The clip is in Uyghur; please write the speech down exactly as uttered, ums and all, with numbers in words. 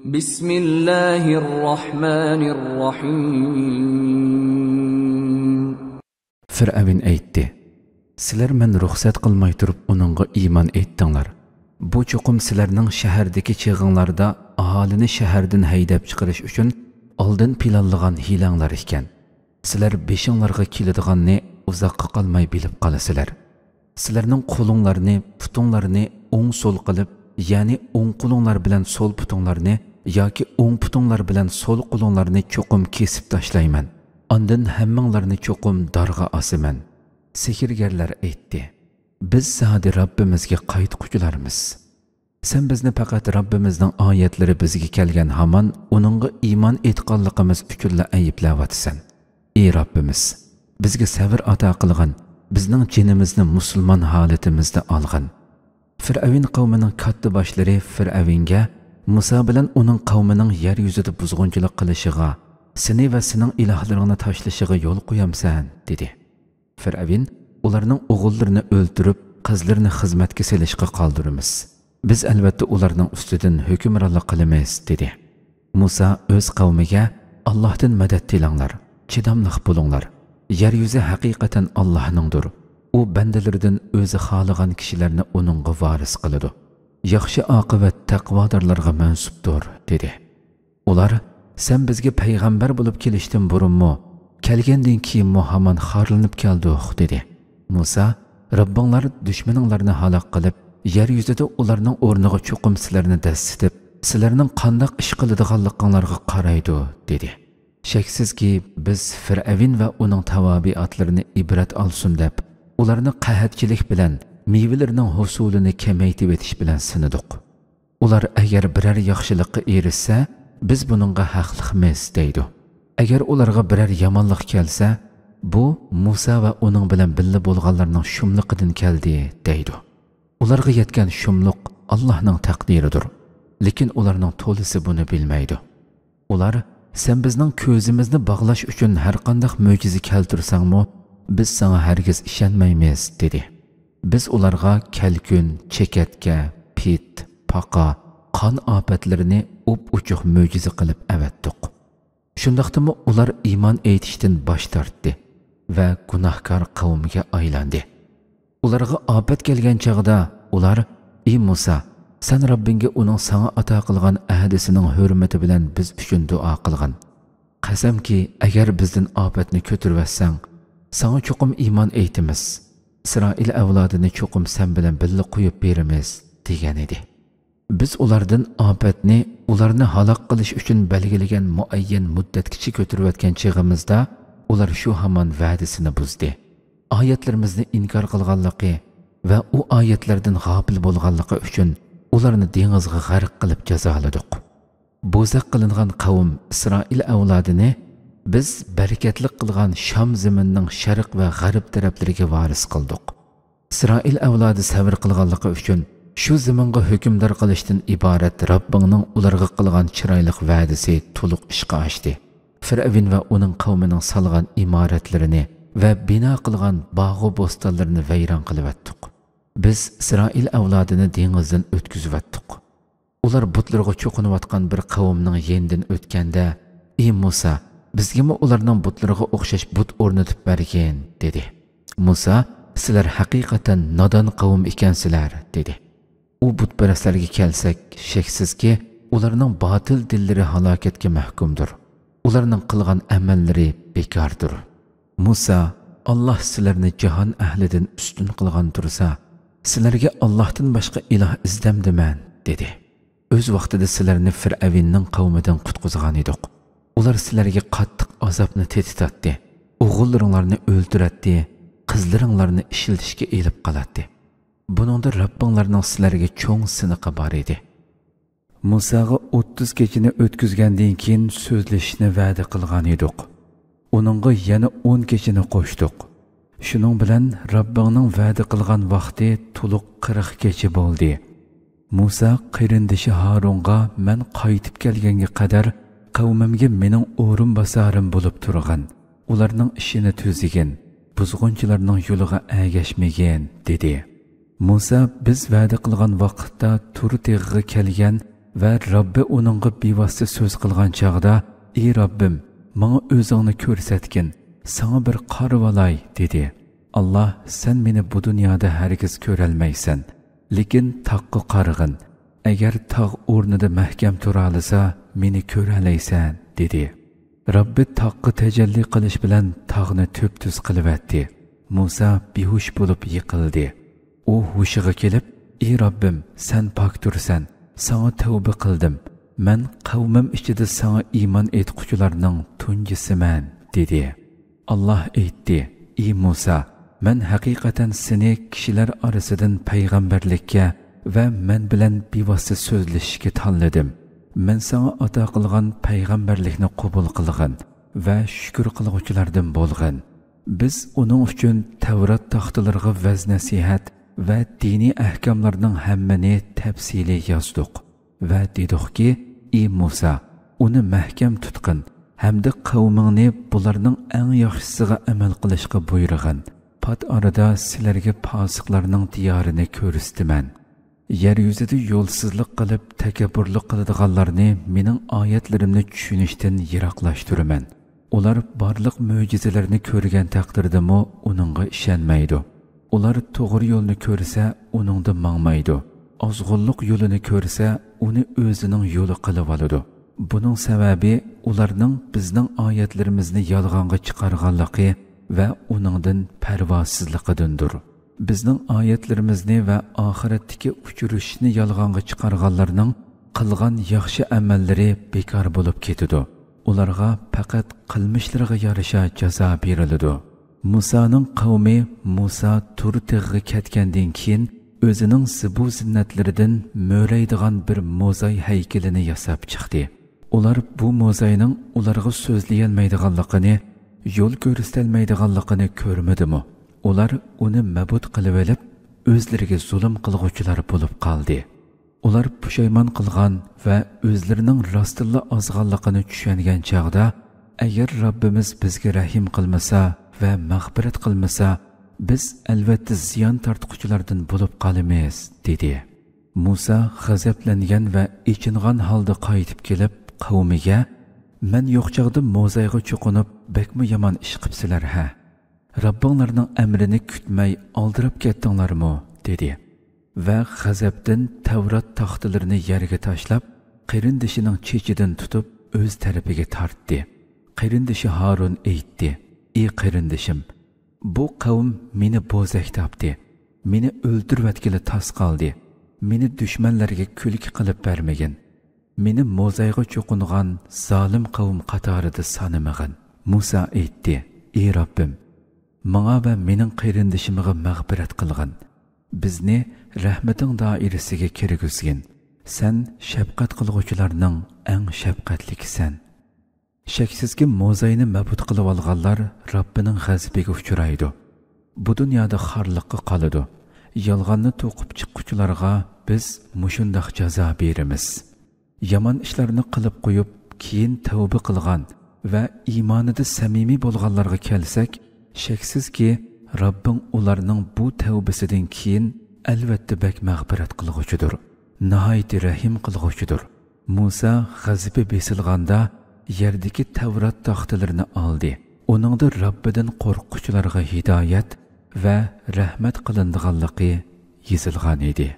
بسم الله الرحمن الرحيم. فىرئەۋن ئېيتتى: سىلەر مەن رۇخسەت قىلماي تۇرۇپ ئۇنىڭغا ئىمان ئېيتتىڭلار. بۇ چوقۇم سىلەرنىڭ شەھەردىكى چېغىڭلاردا ئاھالىنى شەھەردىن ھەيدەپ چىقىرىش ئۈچۈن ئالدىن پىلانلىغان ھىيلەڭلار ئىكەن. سىلەر بېشىڭلارغا كېلىدىغاننى ئۇزاققا قالماي بىلىپ قالىسىلەر. سىلەرنىڭ قولۇڭلارنى، پۇتۇڭلارنى ئوڭ-سول قىلىپ، يەنى ئوڭ قولۇڭلار بىلەن سول پۇتۇڭلارنى ياكى ئوڭ پۇتۇڭلار بىلەن سول قولۇڭلارنى چوقۇم كېسىپ تاشلايمەن. ئاندىن ھەممىڭلارنى چوقۇم دارغا ئاسىمەن. سېھىرگەرلەر ئېيتتى: بىز زادى رەببىمىزگە قايتقۇچىلارمىز. سەن بىزنى پەقەت رەببىمىزنىڭ ئايەتلىرى بىزگە كەلگەن ھامان ئۇنىڭغا ئىمان ئېيتقانلىقىمىز ئۈچۈنلا ئەيىبلەۋاتىسەن. ئى رەببىمىز، بىزگە سەۋر ئاتا قىلغىن، بىزنىڭ جېنىمىزنى مۇسۇلمان ھالىتىمىزدە ئالغىن. فىرئەۋن قەۋمىنىڭ كاتتا باشلىرى فىرئەۋنگە مۇسا بىلەن ئۇنىڭ قەۋمىنىڭ يەر يۈزىدە بۇزغۇنچىلىق قىلىشىغا، سېنى ۋە سېنىڭ ئىلاھلىرىڭنى تاشلىشىغا يول قويامسەن؟ دېدى. فىرئەۋن ئۇلارنىڭ ئوغۇللىرىنى ئۆلتۈرۈپ، قىزلىرىنى خىزمەتكە سېلىشقا قالدۇرىمىز. بىز ئەلۋەتتە ئۇلارنىڭ ئۈستىدىن ھۆكۈمرانلىق قىلىمىز، دېدى. مۇسا ئۆز قەۋمىگە، ئاللاھتىن مەدەت تىلەڭلار، چىداملىق بولۇڭلار. يەر يۈزى ھەقىقەتەن ئاللاھنىڭدۇر. ئۇ بەندىلىرىدىن ئۆزى خالىغان كىشىلەرنى ئۇنىڭغا ۋارىس قىلىدۇ. ياخشى ئاقىۋەت تەقۋادارلارغا مەنسۇپتۇر، دېدى. ئۇلار، سەن بىزگە پەيغەمبەر بولۇپ كېلىشتىن بۇرۇنمۇ، كەلگەندىن كېيىنمۇ ھامان خارلىنىپ كەلدۇق، دېدى. مۇسا، رەببىڭلار دۈشمىنىڭلارنى ھالاك قىلىپ، يەر يۈزىدە ئۇلارنىڭ ئورنىغا چوقۇم سىلەرنى دەسسىتىپ، سىلەرنىڭ قانداق ئىش قىلىدىغانلىقىڭلارغا قارايدۇ، دېدى. شەكسىزكى، بىز فىرئەۋن ۋە ئۇنىڭ تاۋابىئاتلىرىنى ئىبرەت ئالسۇن دەپ، ئۇلارنى قەھەتچىلىك بىلەن، مېۋىلىرىنىڭ ھوسۇلىنى كېمەيتىۋېتىش بىلەن سىنىدۇق. ئۇلار ئەگەر بىرەر ياخشىلىققا ئېرىشسە، بىز بۇنىڭغا ھەقلىقمىز، دەيدۇ. ئەگەر ئۇلارغا بىرەر يامانلىق كەلسە، بۇ مۇسا ۋە ئۇنىڭ بىلەن بىللە بولغانلارنىڭ شۇملۇقىدىن كەلدى، دەيدۇ. ئۇلارغا يەتكەن شۇملۇق ئاللاھنىڭ تەقدىرىدۇر. لېكىن ئۇلارنىڭ تولىسى بۇنى بىلمەيدۇ. ئۇلار، سەن بىزنىڭ كۆزىمىزنى باغلاش ئۈچۈن ھەرقانداق مۆجىزە كەلتۈرسەڭمۇ، بىز ساڭا ھەرگىز ئىشەنمەيمىز، دېدى. بىز ئۇلارغا كەلكۈن، چېكەتكە، پىت، پاقا، قان ئاپەتلىرىنى ئوپئوچۇق مۆجىزە قىلىپ ئەۋەتتۇق. شۇنداقتىمۇ ئۇلار ئىمان ئېيتىشتىن باش تارتتى ۋە گۇناھكار قەۋمگە ئايلاندى. ئۇلارغا ئاپەت كەلگەن چاغدا ئۇلار، ئى مۇسا، سەن رەببىڭگە ئۇنىڭ ساڭا ئاتا قىلغان ئەھدىسىنىڭ ھۆرمىتى بىلەن بىز ئۈچۈن دۇئا قىلغىن. قەسەمكى، ئەگەر بىزدىن ئاپەتنى كۆتۈرۈۋەتسەڭ، ساڭا چوقۇم ئىمان ئېيتىمىز. ئىسرائىل ئەۋلادىنى چوقۇم سەن بىلەن بىللە قويۇپ بېرىمىز، دېگەنىدى. بىز ئۇلاردىن ئاپەتنى ئۇلارنى ھالاك قىلىش ئۈچۈن بەلگىلىگەن مۇئەييەن مۇددەتكىچە كۆتۈرۈۋەتكەن چېغىمىزدا، ئۇلار شۇ ھامان ۋەدىسىنى بۇزدى. ئايەتلىرىمىزنى ئىنكار قىلغانلىقى ۋە ئۇ ئايەتلەردىن غاپىل بولغانلىقى ئۈچۈن ئۇلارنى دېڭىزغا غەرق قىلىپ جازالىدۇق. بوزەك قىلىنغان قەۋم ئىسرائىل ئەۋلادىنى بىز بەرىكەتلىك قىلغان شام زېمىنىنىڭ شەرق ۋە غەرب تەرەپلىرىگە ۋارىس قىلدۇق. ئىسرائىل ئەۋلادى سەۋر قىلغانلىقى ئۈچۈن شۇ زېمىنغا ھۆكۈمدار قىلىشتىن ئىبارەت رەببىڭنىڭ ئۇلارغا قىلغان چىرايلىق ۋەدىسى تولۇق ئىشقا ئاشتى. فىرئەۋن ۋە ئۇنىڭ قەۋمىنىڭ سالغان ئىمارەتلىرىنى ۋە بىنا قىلغان باغۇ بوستانلىرىنى ۋەيران قىلىۋەتتۇق. بىز ئىسرائىل ئەۋلادىنى دېڭىزدىن ئۆتكۈزۈۋەتتۇق. ئۇلار بۇتلىرىغا چوقۇنۇۋاتقان بىر قەۋمنىڭ يېنىدىن ئۆتكەندە، ئى مۇسا، بىزگىمۇ ئۇلارنىڭ بۇتلىرىغا ئوخشاش بۇت ئورنىتىپ بەرگىن، دېدى. مۇسا، سىلەر ھەقىقەتەن نادان قەۋم ئىكەنسىلەر، دېدى. ئۇ بۇتپەرەسلەرگە كەلسەك، شەكسىزكى، ئۇلارنىڭ باتىل دىللىرى ھالاكەتكە مەھكۇمدۇر. ئۇلارنىڭ قىلغان ئەمەللىرى بىكاردۇر. مۇسا، ئاللاھ سىلەرنى جاھان ئەھلىدىن ئۈستۈن قىلغان تۇرسا، سىلەرگە ئاللاھتىن باشقا ئىلاھ ئىزدەمدىمەن، دېدى. ئۆز ۋاقتىدا سىلەرنى فىرئەۋننىڭ قەۋمىدىن قۇتقۇزغانىدۇق. ئۇلار سىلەرگە قاتتىق ئازابنى تېتىتاتتى. ئوغۇللىرىڭلارنى ئۆلتۈرەتتى، قىزلىرىڭلارنى ئىشلىتىشكە ئېلىپ قالاتتى. بۇنىڭدا رەببىڭلارنىڭ سىلەرگە چوڭ سىنىقى بار ئىدى. مۇساغا ئوتتۇز كېچىنى ئۆتكۈزگەندىن كېيىن سۆزلىشىشنى ۋەدە قىلغان ئىدۇق. ئۇنىڭغا يەنە ئون كېچىنى قوشتۇق. شۇنىڭ بىلەن رەببىڭنىڭ ۋەدە قىلغان ۋاقتى تولۇق قىرىق كېچە بولدى. مۇسا قېرىندىشى ھارۇنغا، مەن قايتىپ كەلگەنگە قەدەر قەۋمىمگە مېنىڭ ئورۇنباسارىم بولۇپ تۇرغىن. ئۇلارنىڭ ئىشىنى تۈزىگىن، بۇزغۇنچىلارنىڭ يولىغا ئەگەشمىگىن، دېدى. مۇسا، بىز ۋەدە قىلغان ۋاقىتتا تۇر تېغىغا كەلگەن ۋە رەببى ئۇنىڭغا بىۋاسىتە سۆز قىلغان چاغدا، ئى رەببىم، ماڭا ئۆزۈڭنى كۆرسەتكىن، ساڭا بىر قارىۋالاي، دېدى. ئاللاھ، سەن مېنى بۇ دۇنيادا ھەرگىز كۆرەلمەيسەن، لېكىن تاغقا قارىغىن، ئەگەر تاغ ئورنىدا مەھكەم تۇرالىسا، مېنى كۆرەلەيسەن، دېدى. رەببى تاغقا تەجەللى قىلىش بىلەن تاغنى تۈپتۈز قىلىۋەتتى. مۇسا بىھوش بولۇپ يىقىلدى. ئۇ ھوشىغا كېلىپ، ئى رەببىم، سەن پاكتۇرسەن، ساڭا تەۋبە قىلدىم، مەن قەۋمىم ئىچىدە ساڭا ئىمان ئېيتقۇچىلارنىڭ تۇنجىسىمەن، دېدى. ئاللاھ ئېيتتى، ئى مۇسا، مەن ھەقىقەتەن سېنى كىشىلەر ئارىسىدىن پەيغەمبەرلىككە ۋە مەن بىلەن بىۋاسىتە سۆزلىشىشكە تاللىدىم. مەن ساڭا ئاتا قىلغان پەيغەمبەرلىكنى قوبۇل قىلغىن ۋە شۈكۈر قىلغۇچىلاردىن بولغىن. بىز ئۇنىڭ ئۈچۈن تەۋرات تاختىلىرىغا ۋەز-نەسىھەت ۋە دىنىي ئەھكاملارنىڭ ھەممىنى تەپسىلىي يازدۇق. ۋە دېدۇقكى، ئى مۇسا، ئۇنى مەھكەم تۇتقىن ھەمدە قەۋمىڭنى بۇلارنىڭ ئەڭ ياخشىسىغا ئەمەل قىلىشقا بۇيرۇغىن. پات ئارىدا سىلەرگە پاسىقلارنىڭ دىيارىنى كۆرسىتىمەن. يەر يۈزىدە يولسىزلىق قىلىپ، تەكەببۇرلۇق قىلىدىغانلارنى مېنىڭ ئايەتلىرىمنى چۈشىنىشتىن يىراقلاشتۇرىمەن. ئۇلار بارلىق مۆجىزىلەرنى كۆرگەن تەقدىردىمۇ ئۇنىڭغا ئىشەنمەيدۇ. ئۇلار توغرا يولنى كۆرسە، ئۇنىڭدا ماڭمايدۇ. ئازغۇنلۇق يولىنى كۆرسە، ئۇنى ئۆزىنىڭ يولى قىلىۋالىدۇ. بۇنىڭ سەۋەبى ئۇلارنىڭ بىزنىڭ ئايەتلىرىمىزنى يالغانغا چىقارغانلىقى ۋە ئۇنىڭدىن پەرۋاسىزلىقىدىندۇر. بىزنىڭ ئايەتلىرىمىزنى ۋە ئاخىرەتتىكى ئۇچرىشىشنى يالغانغا چىقارغانلارنىڭ قىلغان ياخشى ئەمەللىرى بىكار بولۇپ كېتىدۇ. ئۇلارغا پەقەت قىلمىشلىرىغا يارىشا جازا بېرىلىدۇ. مۇسانىڭ قەۋمى مۇسا تۇر تېغىغا كەتكەندىن كېيىن، ئۆزىنىڭ زىبۇ زىننەتلىرىدىن مۆرەيدىغان بىر موزاي ھەيكىلىنى ياساپ چىقتى. ئۇلار بۇ موزاينىڭ ئۇلارغا سۆزلىيەلمەيدىغانلىقىنى، يول كۆرسىتەلمەيدىغانلىقىنى كۆرمىدىمۇ؟ ئۇلار ئۇنى مەبۇت قىلىۋېلىپ، ئۆزلىرىگە زۇلۇم قىلغۇچىلار بولۇپ قالدى. ئۇلار پۇشايمان قىلغان ۋە ئۆزلىرىنىڭ راستتىنلا ئازغانلىقىنى چۈشەنگەن چاغدا، ئەگەر رەببىمىز بىزگە رەھىم قىلمىسا ۋە مەغپىرەت قىلمىسا، بىز ئەلۋەتتە زىيان تارتقۇچىلاردىن بولۇپ قالىمىز، دېدى. مۇسا غەزەپلەنگەن ۋە ئېچىنغان ھالدا قايتىپ كېلىپ، قەۋمىگە، مەن يوق چاغدا موزايغا چوقۇنۇپ، بەكمۇ يامان ئىش قىپسىلەر ھە! رەببىڭلارنىڭ ئەمرىنى كۈتمەي ئالدىراپ كەتتىڭلارمۇ؟ دېدى. ۋە غەزەپتىن تەۋرات تاختىلىرىنى يەرگە تاشلاپ، قېرىندىشىنىڭ چېچىدىن تۇتۇپ، ئۆز تەرىپىگە تارتتى. قېرىندىشى ھارۇن ئېيتتى، ئى قېرىندىشىم، بۇ قەۋم مېنى بوزەك تاپتى، مېنى ئۆلتۈرۈۋەتكىلى تاس قالدى، مېنى دۈشمەنلەرگە كۈلكە قىلىپ بەرمىگىن. مېنى موزايغا چوقۇنغان زالىم قەۋم قاتارىدا سانىمىغىن. مۇسا ئېيتتى، ئى رەببىم، ماڭا ۋە مېنىڭ قېرىندىشىمغا مەغپىرەت قىلغىن. بىزنى رەھمىتىڭ دائىرىسىگە كىرگۈزگىن. سەن شەپقەت قىلغۇچىلارنىڭ ئەڭ شەپقەتلىكىسەن. شەكسىزكى، موزاينى مەبۇت قىلىۋالغانلار رەببىنىڭ غەزىپىگە ئۇچرايدۇ. بۇ دۇنيادا خارلىققا قالىدۇ. يالغاننى توقۇپ چىققۇچىلارغا بىز مۇشۇنداق جازا بېرىمىز. يامان ئىشلارنى قىلىپ قويۇپ، كېيىن تەۋبە قىلغان ۋە ئىمانىدا سەمىمىي بولغانلارغا كەلسەك، شەكسىزكى، رەببىڭ ئۇلارنىڭ بۇ تەۋبىسىدىن كېيىن ئەلۋەتتە بەك مەغپىرەت قىلغۇچىدۇر، ناھايىتى رەھىم قىلغۇچىدۇر. مۇسا غەزىپى بېسىلغاندا، يەردىكى تەۋرات تاختىلىرىنى ئالدى. ئۇنىڭدا رەببىدىن قورققۇچىلارغا ھىدايەت ۋە رەھمەت قىلىنىدىغانلىقى يېزىلغان ئىدى.